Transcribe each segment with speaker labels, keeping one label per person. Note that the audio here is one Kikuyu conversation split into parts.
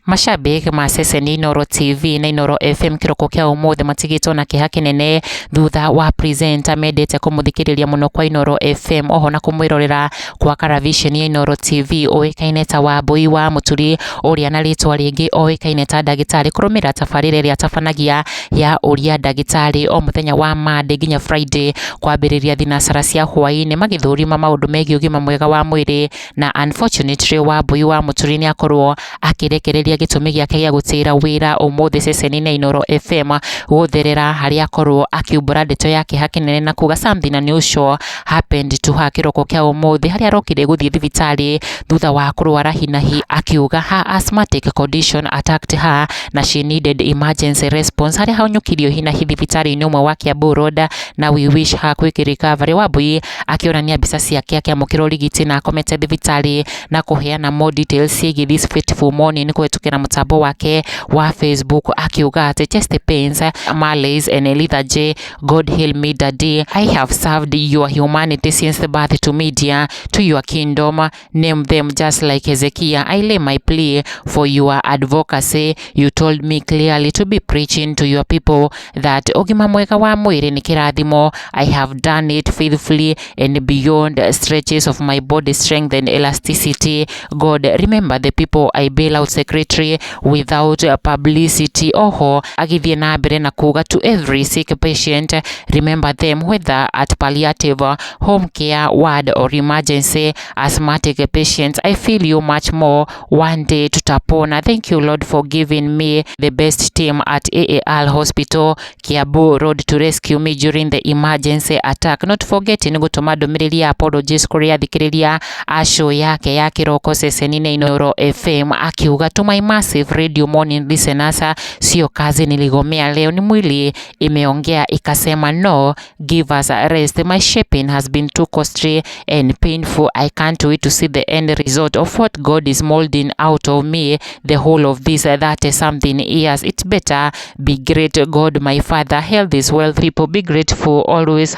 Speaker 1: Mashabĩki ma ceceni Inooro TV na Inooro FM kĩroko kĩa ũmũthĩ matigĩtwo na kĩeha kĩnene thutha wa presenter mendete kũmũthikĩrĩria mũno kwa Inooro FM oho na kũmwĩrorera kwa karaviceni ya Inooro TV ũĩkaine ta Wambui wa Mũturi, ũrĩa na rĩtwa rĩngĩ oĩkaine ta ndagĩtarĩ, kũrũmĩrĩra tabarĩra ĩrĩa atabanagia ya ũria ndagĩtarĩ o mũthenya wa Monday nginya Friday kwambĩrĩria thinacara cia hwaĩ-inĩ, magĩthũrima maũndũ megiĩ ũgima mwega wa mwĩrĩ. Na unfortunately Wambui wa Mũturi nĩ akorwo akĩrekereria gĩtũmi gĩake gĩa gũtĩra wĩra ũmũthĩ ceceni-inĩ ya Inooro FM gũtherera, harĩa akorwo akiumbũra ndeto ya kĩeha kĩnene na kuga something unusual happened to her kĩroko kĩa ũmũthĩ, harĩa arokire gũthiĩ thibitarĩ thutha wa kũrwara hinahi, akiuga her asthmatic condition attacked her na she needed emergency response, harĩa hanyũkirio hinahi thibitarĩ-inĩ ũmwe wa Kiambu Road, na we wish her quick recovery. Wambui akĩonania mbica ciake akĩamũkĩra ũrigiti na akomete thibitarĩ na kũheana more details ciĩgiĩ this fateful morning kũhetũkĩra mũtambo wake wa Facebook, akiuga atĩ chest pains, malaise and lethargy. God heal me, Daddy. I have served your humanity since birth to media, to your kingdom. Name them just like Hezekiah. I lay my plea for your advocacy. You told me clearly to be preaching to your people that ũgima mwega wa mwĩrĩ nĩ kĩrathimo. I have done it faithfully and beyond stretches of my body strength and elasticity. God, remember the people I bail out secretly without publicity. Oho agĩthiĩ na mbere na kuga, to every sick patient, remember them whether at palliative, home care ward or emergency. Asthmatic patients, I feel you much more. One day tutapona. Thank you, Lord, for giving me the best team at AAR Hospital, Kiambu Road, to rescue me during the emergency attack. Not forgetting gũtũma ndũmĩrĩri ya apologies kũrĩ athikĩrĩria a show yake ya kĩroko ceceni-inĩ Inooro FM, akiuga, to my massive radio morning listeners, sio kazi niligomea leo, ni mwili imeongea ikasema no, give us a rest. My shaping has been too costly and painful. I can't wait to see the end result of what God is molding out of me the whole of this 30 something years. It's better be great. God my Father, health is wealth. People, be grateful always.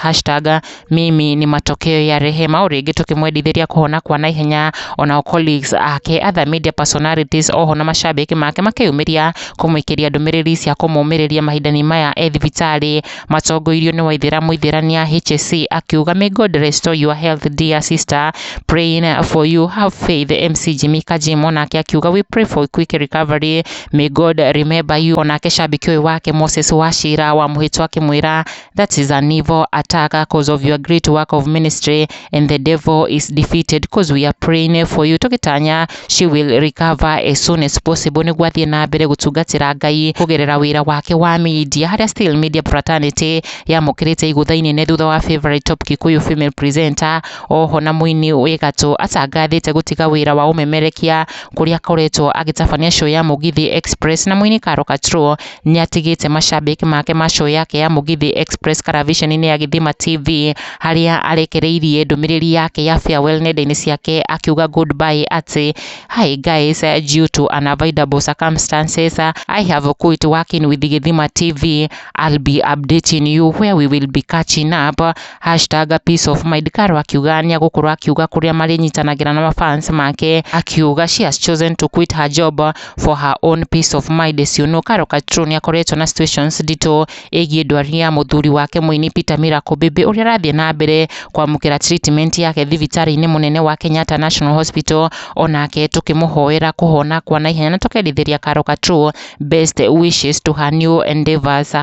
Speaker 1: #MimiNi matokeo ya rehema. O rĩngĩ tũkĩmwendithĩria kũhona kwa naihenya. Onao colleagues ake, other media personalities, oho na mashabiki make makĩyumĩria kũmũikĩria ndũmĩrĩri cia kũmũmĩrĩria mahinda-inĩ maya e thibitarĩ, matongoirio nĩ Waithĩra Mũithĩrania HSC, akiuga, may God restore your health, dear sister, praying for you, have faith. MC Jimmy Kajimo nake akiuga, we pray for quick recovery, may God remember you. Onake shabiki ũyũ wake Moses Wachira wa Mũhĩtwa akĩmwĩra, that is an evil attack cause of your great work of ministry and the devil is defeated cause we are praying for you, tũgĩtanya she will recover as soon as possible nĩguo athiĩ na mbere gũtungatĩra Ngai kũgerera wĩra wake wa media, harĩa still media fraternity yamũkĩrĩte igũtha inene thutha wa favorite top Kikuyu female presenter oho na mũini wĩ gatũ atangathĩte gũtiga wĩra wa ũmemerekia kũrĩa akoretwo agĩtabania show ya Mũgithi Express. Na mũini Karo Katro nĩatigĩte mashabiki make ma show yake ya Mũgithi Express karaviceni-inĩ ya Gĩthima TV, harĩa arekereirie ndũmĩrĩri yake ya farewell nenda-inĩ ciake, akiuga goodbye atĩ, hi guys, due to unavoidable circumstances I have quit working with Gĩthima TV. I'll be updating you where we will be catching up. #PeaceOfMind. Karo akiuga nĩagũkorwo akiuga kũrĩa marĩnyitanagĩra na mafans make, akiuga she has chosen to quit her job for her own peace of mind. As you know, Karo Katro nĩakoretwo na situations nditũ ĩgiĩ ndwari ya mũthuri wake mũini Peter Miracle Baby, ũrĩa arathiĩ na mbere kwamũkĩra treatment yake thibitarĩ-inĩ mũnene wa Kenyatta National Hospital, onake tũkĩmũhoera kũhona kwa naihenya na tũkendithĩria Karo Katro best wishes to her new endeavors.